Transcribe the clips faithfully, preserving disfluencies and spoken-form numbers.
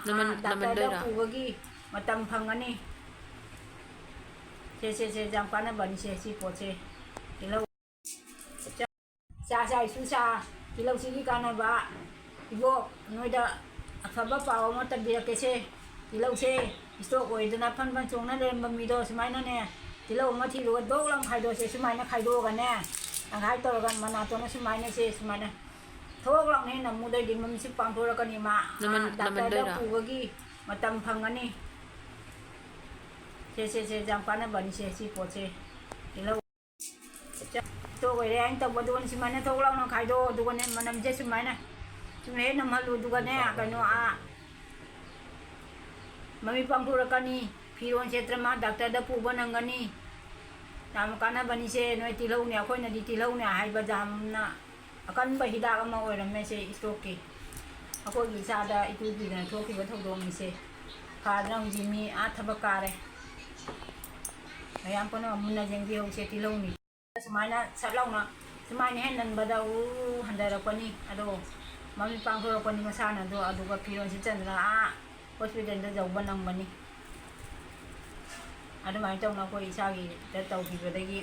ꯂꯃꯟ-, ꯗꯥꯛꯇꯔꯗ ꯂꯃꯟꯗꯣꯏꯔꯥ? ꯄꯨꯕꯒꯤ ꯃꯇꯝ ꯐꯪꯒꯅꯤ꯫ ꯁꯦ, ꯁꯦ, ꯁꯦ, ꯌꯥꯝ ꯀꯥꯟꯅꯕꯅꯤ ꯁꯦ, ꯁꯤ ꯄꯣꯠꯁꯦ꯫ ꯇꯤꯜꯍꯧ꯫ ꯆꯥ, ꯆꯥ, ꯏꯁꯨ ꯆꯥ, ꯇꯤꯜꯍꯧꯁꯤꯒꯤ ꯀꯥꯟꯅꯕ꯫ ꯏꯕꯣꯛ, ꯅꯣꯏꯗ ꯑꯐꯕ ꯄꯥꯎ ꯑꯃ ꯇꯝꯕꯤꯔꯛꯀꯦꯁꯦ꯫ ꯇꯤꯜꯍꯧꯁꯦ stroke ꯑꯣꯏꯗꯅ ꯐꯟ ꯐꯟ ꯆꯣꯡꯅ ꯂꯩꯔꯝꯕ ꯃꯤꯗꯣ ꯁꯨꯃꯥꯏꯅꯅꯦ, ꯇꯤꯜꯍꯧ ꯑꯃ ꯊꯤꯔꯨꯔꯒ ꯗꯣꯛ ꯂꯥꯎ ꯈꯥꯏꯗꯣꯛꯑꯁꯦ꯫ ꯁꯨꯃꯥꯏꯅ ꯈꯥꯏꯗꯣꯛꯑꯒꯅꯦ, ꯇꯪꯈꯥꯏ ꯇꯧꯔꯒ ꯃꯅꯥꯇꯣꯟꯅ ꯁꯨꯃꯥꯏꯅ ꯁꯦ, ꯁꯨꯃꯥꯏꯅ ꯊꯣꯛ ꯂꯥꯎꯅ ꯍꯦꯟꯅ ꯃꯨꯗꯩꯗꯤ ꯃꯃꯤꯠꯁꯤ ꯄꯥꯡꯊꯣꯔꯛꯀꯅꯤ ꯃꯥ꯫ ꯂꯃꯟ-, ꯗꯥꯛꯇꯔꯗ ꯂꯃꯟꯗꯣꯏꯔꯥ? ꯄꯨꯕꯒꯤ ꯃꯇꯝ ꯐꯪꯒꯅꯤ꯫ ꯁꯦ, ꯁꯦ, ꯁꯦ, ꯌꯥꯝ ꯀꯥꯟꯅꯕꯅꯤ ꯁꯦ, ꯁꯤ ꯄꯣꯠꯁꯦ꯫ ꯇꯤꯜꯍꯧ꯫ ꯇꯣꯛ ꯑꯣꯏꯔꯦ ꯍꯥꯏꯅ ꯇꯧꯕ, ꯑꯗꯨꯒ ꯁꯨꯃꯥꯏꯅ ꯊꯣꯛ ꯂꯥꯎꯅ ꯈꯥꯏꯗꯣꯛꯑꯣ, ꯑꯗꯨꯒꯅꯦ ꯃꯅꯝꯁꯦ ꯁꯨꯃꯥꯏꯅ ꯁꯨꯝ ꯍꯦꯛ ꯅꯝꯍꯜꯂꯨ, ꯑꯗꯨꯒꯅꯦ ꯀꯩꯅꯣ, ꯑꯥ, ꯃꯃꯤꯠ ꯄꯥꯡꯊꯣꯔꯛꯀꯅꯤ, ꯐꯤꯔꯣꯜ ꯁꯦꯠꯇ꯭ꯔ ꯃꯥ ꯗꯥꯛꯇꯔꯗ ꯄꯨꯕ ꯅꯪꯒꯅꯤ꯫ ꯌꯥꯝ ꯀꯥꯟꯅꯕꯅꯤꯁꯦ, ꯅꯣꯏ ꯇꯤꯜꯍꯧꯅꯦ, ꯑꯩꯈꯣꯏꯅꯗꯤ ꯇꯤꯜꯍꯧꯅꯦ ꯍꯥꯏꯕ ꯌꯥꯝꯅ ꯑꯀꯟꯕ ꯍꯤꯗꯥꯛ ꯑꯃ ꯑꯣꯏꯔꯝꯃꯦ ꯁꯦ strokeꯀꯤ꯫ ꯑꯩꯈꯣꯏꯒꯤ ꯏꯆꯥꯗ ꯏꯇꯨ ꯄꯤꯗꯅ ꯊꯣꯛꯈꯤꯕ ꯊꯧꯗꯣꯛꯅꯤꯁꯦ꯫ ꯐꯗꯅ ꯍꯧꯖꯤꯛ ꯃꯤ ꯑꯥ ꯊꯕꯛ ꯀꯥꯔꯦ꯫ ꯃꯌꯥꯝ ꯄꯨꯝꯅꯃꯛ ꯃꯨꯟꯅ ꯌꯦꯡꯕꯤꯍꯧꯁꯦ, ꯇꯤꯜꯍꯧꯅꯤ꯫ ꯁꯨꯃꯥꯏꯅ ꯁꯠ ꯂꯥꯎꯅ, ꯁꯨꯃꯥꯏꯅ ꯍꯦꯛ ꯅꯟꯕꯗ ꯎ ꯍꯟꯊꯔꯛꯄꯅꯤ꯫ ꯑꯗꯣ ꯃꯃꯤꯠ ꯄꯥꯡꯊꯣꯔꯛꯄꯅꯤ ꯃꯁꯥꯅ꯫ ꯑꯗꯣ ꯑꯗꯨꯒ ꯐꯤꯔꯣꯜ ꯁꯦꯠꯆꯟꯗꯅ ꯑꯥ hospitalꯗ ꯌꯧꯕ ꯅꯪꯕꯅꯤ꯫ ꯑꯗꯨꯃꯥꯏꯅ ꯇꯧꯅ ꯑꯩꯈꯣꯏ ꯏꯁꯥꯒꯤꯗ ꯇꯧꯈꯤꯕꯗꯒꯤ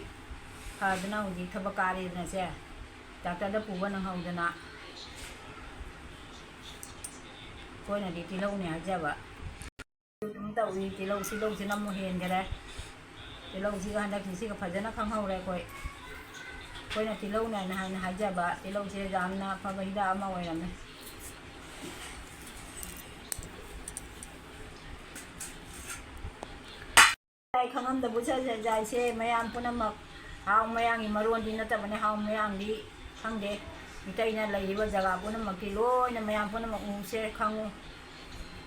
ꯐꯗꯅ ꯍꯧꯖꯤꯛ ꯊꯕꯛ ꯀꯥꯔꯦꯗꯅ ꯁꯦ, ꯗꯥꯛꯇꯔꯗ ꯄꯨꯕ ꯅꯪꯍꯧꯗꯅ꯫ ꯑꯩꯈꯣꯏꯅꯗꯤ ꯇꯤꯜꯍꯧꯅꯦ ꯍꯥꯏꯖꯕ꯫ ꯑꯗꯨꯝ ꯇꯧꯏ, ꯇꯤꯜꯍꯧ, ꯇꯤꯜꯍꯧꯁꯤꯅ ꯑꯃꯨꯛ ꯍꯦꯟꯈꯔꯦ꯫ ꯇꯤꯜꯍꯧꯁꯤꯒ ꯍꯟꯗꯛꯀꯤꯁꯤꯒ ꯐꯖꯅ ꯈꯪꯍꯧꯔꯦ ꯑꯩꯈꯣꯏ꯫ ꯑꯩꯈꯣꯏꯅ ꯇꯤꯜꯍꯧꯅꯦ ꯍꯥꯏꯅ ꯍꯥꯏꯅ ꯍꯥꯏꯖꯕ ꯇꯤꯜꯍꯧꯁꯦ ꯌꯥꯝꯅ ꯑꯐꯕ ꯍꯤꯗꯥꯛ ꯑꯃ ꯑꯣꯏꯔꯝꯃꯦ꯫ ꯈꯪꯉꯝꯗꯕ ꯖꯥ-, ꯖꯥ-, ꯖꯥꯠꯁꯦ ꯃꯌꯥꯝ ꯄꯨꯝꯅꯃꯛ ꯍꯥꯎ ꯃꯌꯥꯡꯒꯤ ꯃꯔꯣꯟꯗꯤ ꯅꯠꯇꯕꯅꯦ, ꯍꯥꯎ ꯃꯌꯥꯡꯗꯤ ꯈꯪꯗꯦ꯫ ꯃꯤꯇꯩꯅ ꯂꯩꯔꯤꯕ ꯖꯒꯥ ꯄꯨꯝꯅꯃꯛꯀꯤ ꯂꯣꯏꯅ ꯃꯌꯥꯝ ꯄꯨꯝꯅꯃꯛ ꯎꯁꯦ ꯈꯪꯉꯨ꯫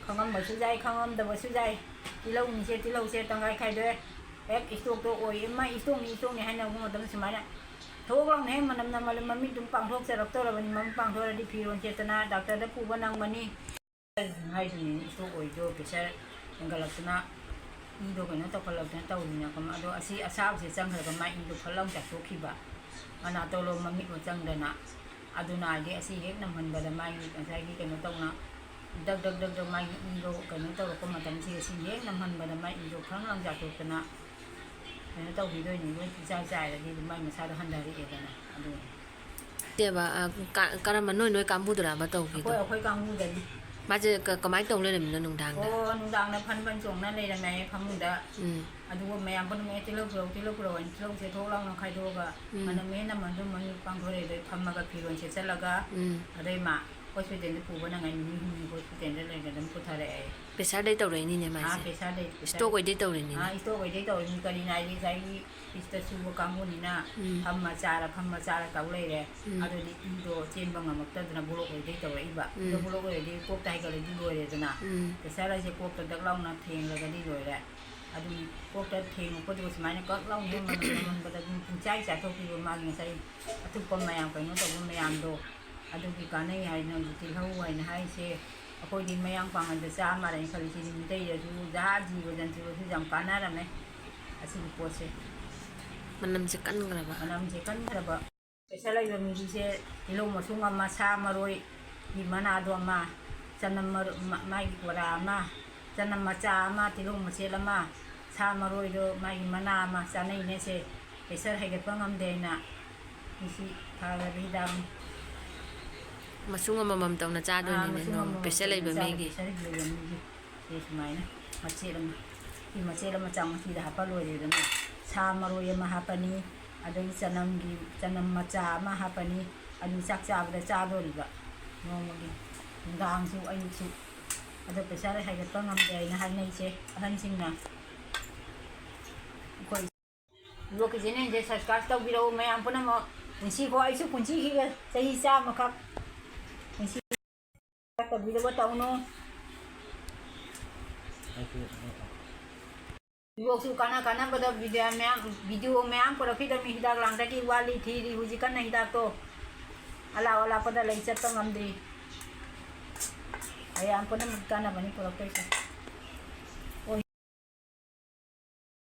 ꯈꯪꯉꯝꯕꯁꯨ ꯌꯥꯏ, ꯈꯪꯉꯝꯗꯕꯁꯨ ꯌꯥꯏ꯫ ꯇꯤꯜꯍꯧꯅꯤꯁꯦ, ꯇꯤꯜꯍꯧꯁꯦ ꯇꯪꯈꯥꯏ ꯈꯥꯏꯗꯣꯛꯑꯦ꯫ ꯍꯦꯛ strokeꯇꯣ ꯑꯣꯏ, ꯏꯃꯥ strokeꯅꯤ, strokeꯅꯤ ꯍꯥꯏꯅꯕ ꯃꯇꯝꯗ ꯁꯨꯃꯥꯏꯅ ꯊꯣꯛ ꯂꯥꯎꯅ ꯍꯦꯛ ꯃꯅꯝ ꯅꯝꯃꯜꯂꯦ, ꯃꯃꯤꯠ ꯑꯗꯨꯝ ꯄꯥꯡꯊꯣꯛꯆꯔꯛꯇꯧꯔꯕꯅꯤ꯫ ꯃꯃꯤꯠ ꯄꯥꯡꯊꯣꯛꯑꯗꯤ ꯐꯤꯔꯣꯜ ꯁꯦꯠꯇꯅ ꯗꯥꯛꯇꯔꯗ ꯄꯨꯕ ꯅꯪꯕꯅꯤ꯫ ꯍꯥꯏꯗꯨꯅꯤ, stroke ꯑꯣꯏꯗꯣ pressure ꯍꯦꯟꯒꯠꯂꯛꯇꯅ ꯏꯗꯣ ꯀꯩꯅꯣ ꯇꯧꯈꯠꯂꯛꯇꯅ ꯇꯧꯔꯤꯅ꯫ ꯑꯗꯣ ꯑꯁꯤ ꯑꯁꯥꯕꯁꯦ ꯆꯪꯈ꯭ꯔꯒ ꯃꯥꯏ ꯏꯗꯣ ꯐꯠ ꯂꯥꯎ ꯆꯥꯊꯣꯛꯈꯤꯕ, ꯃꯅꯥꯇꯣꯟꯂꯣꯝ ꯃꯃꯤꯠꯂꯣꯝ ꯆꯪꯗꯅ꯫ ꯑꯗꯨꯅ ꯍꯥꯏꯗꯤ ꯑꯁꯤ ꯍꯦꯛ ꯅꯝꯍꯟꯕꯗ ꯃꯥꯒꯤ ꯉꯁꯥꯏꯒꯤ ꯀꯩꯅꯣ ꯇꯧꯅ ꯗꯛ ꯗꯛ ꯗꯛ ꯗꯛ ꯃꯥꯒꯤ ꯏꯗꯣ ꯀꯩꯅꯣ ꯇꯧꯔꯛꯄ ꯃꯇꯝꯁꯤꯗ ꯏꯁꯤꯡ ꯍꯦꯛ ꯅꯝꯍꯟꯕꯗ ꯃꯥꯏ ꯏꯗꯣ ꯈ꯭ꯔꯪ ꯂꯪ ꯆꯥꯊꯣꯛꯇꯅ ꯀꯩꯅꯣ ꯇꯧꯈꯤꯗꯣꯏꯅꯤ꯫ ꯂꯣꯏ ꯄꯨꯡꯆꯥꯏ ꯆꯥꯏꯔꯗꯤ ꯑꯗꯨꯝ ꯃꯥꯏ ꯃꯁꯥꯗꯣ ꯍꯟꯊꯔꯛꯑꯦꯗꯅ꯫ ꯑꯗꯨ ꯅꯠꯇꯦꯕ, ꯑ, ꯀ-, ꯀꯔꯝꯕ, ꯅꯣꯏ, ꯅꯣꯏ ꯀꯥꯡꯕꯨꯗꯨꯔꯕ ꯇꯧꯈꯤꯗꯣ? ꯑꯩꯈꯣꯏ, ꯑꯩꯈꯣꯏ ꯀꯥꯡꯕꯨꯗꯅꯤ꯫ ꯃꯥꯁꯦ ꯀ-, ꯀꯃꯥꯏꯅ ꯇꯧ ꯂꯩꯔꯝꯃꯤꯅꯣ ꯅꯨꯡꯗꯥꯡꯗ? ꯑꯣ, ꯅꯨꯡꯗꯥꯡꯗ ꯐꯟ ꯐꯟ ꯆꯣꯡꯅ ꯂꯩꯔꯝꯃꯦ ꯐꯃꯨꯡꯗ꯫ ꯎꯝ꯫ ꯑꯗꯨꯒ ꯃꯌꯥꯝ ꯄꯨꯝꯅꯃꯛ, "ꯑꯦ, ꯇꯤꯜꯍꯧ ꯄꯨꯔꯛꯎ, ꯇꯤꯜꯍꯧ ꯄꯨꯔꯛꯎ" ꯍꯥꯏꯅ ꯇꯤꯜꯍꯧꯁꯦ ꯊꯣꯛ ꯂꯥꯎꯅ ꯈꯥꯏꯗꯣꯛꯑꯒ ꯎꯝ꯫ ꯃꯅꯝ ꯍꯦꯟꯅ ꯃꯟꯗꯨꯝ ꯃꯟꯗꯨꯝ ꯄꯥꯡꯊꯣꯔꯛꯑꯦ꯫ ꯑꯗꯩ ꯐꯝꯃꯒ ꯐꯤꯔꯣꯜ ꯁꯦꯠꯆꯜꯂꯒ ꯎꯝ꯫ ꯑꯗꯩ ꯃꯥ ꯍꯣꯁꯄꯤꯇꯥꯜꯗ ꯄꯨꯕ ꯅꯪꯉꯥꯏ ꯅꯨꯃꯤꯠ ꯍꯨꯝꯅꯤ ꯍꯣꯁꯄꯤꯇꯥꯜꯗ ꯂꯩꯔꯒ ꯑꯗꯨꯝ ꯄꯨꯊꯔꯛꯑꯦ꯫ ꯄ꯭ꯔꯦꯁꯔꯗꯩ ꯇꯧꯔꯛꯏꯅꯤꯅꯦ ꯑꯥ, ꯃꯥꯏꯁꯦ꯫ ꯄ꯭ꯔꯦꯁꯔꯗꯩ, ꯄ꯭ꯔꯦꯁꯔ-, ꯁ꯭ꯇ꯭ꯔꯣꯛ ꯑꯣꯏꯗꯩ ꯇꯧꯔꯤꯅꯤꯅꯦ꯫ ꯑꯥ, ꯁ꯭ꯇ꯭ꯔꯣꯛ ꯑꯣꯏꯗꯩ ꯇꯧꯔꯤꯅꯤ꯫ ꯀꯔꯤ ꯅꯥꯏꯗꯤ ꯉꯁꯥꯏꯒꯤ ꯏꯁꯇ ꯁꯨꯕ ꯀꯥꯡꯕꯨꯅꯤꯅ ꯎꯝ꯫ ꯐꯝꯃ ꯆꯥꯔ, ꯐꯝꯃ ꯆꯥꯔ ꯇꯧ ꯂꯩꯔꯦ꯫ ꯎꯝ꯫ ꯑꯗꯨꯗꯤ ꯏꯗꯣ ꯆꯦꯟꯕ ꯉꯝꯃꯛꯇꯗꯅ ꯕ꯭ꯂꯣꯛ ꯑꯣꯏꯗꯩ ꯇꯧꯔꯛꯏꯕ꯫ ꯏꯗꯣ ꯎꯝ꯫ ꯕ꯭ꯂꯣꯛ ꯑꯣꯏꯔꯗꯤ ꯀꯣꯛꯇ ꯍꯥꯏꯒꯠꯂꯗꯤ ꯂꯣꯏꯔꯦꯗꯅ꯫ ꯎꯝ꯫ ꯄ꯭ꯔꯦꯁꯔ ꯍꯥꯏꯁꯦ ꯀꯣꯛꯇ ꯗꯛ ꯂꯥꯎꯅ ꯊꯦꯡꯂꯒꯗꯤ ꯂꯣꯏꯔꯦ꯫ ꯑꯗꯨꯅꯤ ꯀꯣꯛꯇ ꯊꯦꯡꯉꯛꯄꯗꯨꯒ ꯁꯨꯃꯥꯏꯅ ꯀꯛ ꯂꯥꯎꯅ ꯍꯦꯛ ꯃꯅꯝ ꯅꯝꯃꯝꯕꯗ ꯑꯗꯨꯝ ꯄꯨꯡꯆꯥꯏ ꯆꯥꯊꯣꯛꯄꯤꯕ ꯃꯥꯒꯤ ꯉꯁꯥꯏ ꯑꯊꯨꯞꯄ ꯃꯌꯥꯝ ꯀꯩꯅꯣ ꯇꯧꯕ ꯃꯌꯥꯝꯗꯣ꯫ ꯑꯗꯨꯒꯤ ꯀꯥꯟꯅꯩ ꯍꯥꯏꯅ ꯍꯧꯖꯤꯛ ꯇꯤꯜꯍꯧ ꯍꯥꯏꯅ ꯍꯥꯏꯁꯦ꯫ ꯑꯩꯈꯣꯏꯗꯤ ꯃꯌꯥꯡ ꯄꯥꯡꯒꯜꯗ ꯆꯥ ꯃꯥꯜꯂꯦꯅ ꯈꯜꯂꯤ꯫ ꯁꯤꯗꯤ ꯃꯤꯇꯩꯗꯁꯨ ꯖꯍꯥ ꯖꯤꯕ ꯖꯟꯇꯨꯗꯁꯨ ꯌꯥꯝ ꯀꯥꯟꯅꯔꯝꯃꯦ ꯑꯁꯤꯒꯤ ꯄꯣꯠꯁꯦ꯫ ꯃꯅꯝꯁꯦ ꯀꯟꯈ꯭ꯔꯕ꯫ ꯃꯅꯝꯁꯦ ꯀꯟꯈ꯭ꯔꯕ꯫ ꯄ꯭ꯔꯦꯁꯔ ꯂꯩꯕ ꯃꯤꯒꯤꯁꯦ ꯇꯤꯜꯍꯧ ꯃꯁꯨꯡ ꯑꯃ, ꯁꯥ ꯃꯔꯣꯏꯒꯤ ꯃꯅꯥꯗꯣ ꯑꯃ, ꯆꯅꯝ ꯃꯔꯨ-, ꯃ-, ꯃꯥꯒꯤ ꯕꯣꯔꯥ ꯑꯃ, ꯆꯅꯝ ꯃꯆꯥ ꯑꯃ, ꯇꯤꯜꯍꯧ ꯃꯆꯦꯠ ꯑꯃ, ꯁꯥ ꯃꯔꯣꯏꯗꯣ ꯃꯥꯒꯤ ꯃꯅꯥ ꯑꯃ ꯆꯥꯅꯩꯅꯦ꯫ ꯁꯦ ꯄ꯭ꯔꯦꯁꯔ ꯍꯦꯟꯒꯠꯄ ꯉꯝꯗꯦ ꯍꯥꯏꯅ ꯃꯁꯤ ꯐꯈ꯭ꯔꯕ ꯍꯤꯗꯥꯛꯅꯤ꯫ ꯃꯁꯨꯡ ꯑꯃꯃꯝ ꯇꯧꯅ ꯑꯥ, ꯆꯥꯗꯣꯏꯅꯤꯅꯦ, ꯃꯁꯨꯡ ꯅꯣꯡ ꯑꯃꯃꯝ ꯄ꯭ꯔꯦꯁꯔ ꯇꯧꯅ ꯂꯩꯕ ꯆꯥꯕ ꯃꯤꯒꯤ꯫ ꯄ꯭ꯔꯦꯁꯔ ꯂꯩꯕ ꯃꯤꯒꯤ꯫ ꯁꯤ ꯁꯨꯃꯥꯏꯅ ꯃꯆꯦꯠ ꯑꯃ, ꯁꯤ ꯃꯆꯦꯠ ꯑꯃ ꯆꯥꯃꯁ ꯁꯤꯗ ꯍꯥꯞꯄ ꯂꯣꯏꯔꯦꯗꯅ꯫ ꯁꯥ ꯃꯔꯣꯏ ꯑꯃ ꯍꯥꯞꯄꯅꯤ, ꯑꯗꯒꯤ ꯆꯅꯝꯒꯤ, ꯆꯅꯝ ꯃꯆꯥ ꯑꯃ ꯍꯥꯞꯄꯅꯤ꯫ ꯑꯗꯨ ꯆꯥꯛ ꯆꯥꯕꯗ ꯆꯥꯗꯣꯔꯤꯕ ꯅꯣꯡꯃꯒꯤ, ꯅꯨꯡꯗꯥꯡꯁꯨ ꯑꯌꯨꯛꯁꯨ꯫ ꯑꯗꯣ ꯄ꯭ꯔꯦꯁꯔ ꯍꯥꯏꯒꯠꯄ ꯉꯝꯗꯦ ꯍꯥꯏꯅ ꯍꯥꯏꯅꯩꯁꯦ ꯑꯍꯟꯁꯤꯡꯅ꯫ ꯑꯩꯈꯣꯏ ꯕ꯭ꯂꯣꯛꯀꯤ ꯆꯦꯅꯦꯜꯁꯦ ꯁꯕꯁꯀ꯭ꯔꯥꯏꯕ ꯇꯧꯕꯤꯔꯛꯎ ꯃꯌꯥꯝ ꯄꯨꯝꯅꯃꯛ꯫ ꯄꯨꯟꯁꯤꯀꯣ, ꯑꯩꯁꯨ ꯄꯨꯟꯁꯤꯁꯤꯒ ꯆꯍꯤ ꯆꯥꯝꯃꯈꯛ ꯄꯨꯟꯁꯤ ꯇꯧꯕꯤꯗꯕ ꯇꯧꯅꯨ꯫ ꯕ꯭ꯂꯣꯛꯁꯨ ꯀꯥꯟꯅ ꯀꯥꯟꯅꯕꯗ ꯚꯤꯗꯤꯑꯣ ꯃꯌꯥꯝ, ꯚꯤꯗꯤꯑꯣ ꯃꯌꯥꯝ ꯄꯨꯔꯛꯈꯤꯗꯕꯅꯤ꯫ ꯍꯤꯗꯥꯛ ꯂꯥꯡꯊꯛꯀꯤ ꯋꯥꯠꯂꯤ ꯊꯤꯔꯤ ꯍꯧꯖꯤꯛ ꯀꯟꯅ ꯍꯤꯗꯥꯛꯇꯣ꯫ ꯑꯂꯥꯞ ꯑꯂꯥꯞꯄꯗ ꯂꯩ ꯆꯠꯄ ꯉꯝꯗ꯭ꯔꯤ꯫ ꯃꯌꯥꯝ ꯄꯨꯝꯅꯃꯛ ꯀꯥꯟꯅꯕꯅꯤ ꯄꯨꯔꯛꯇꯣꯏꯁꯦ꯫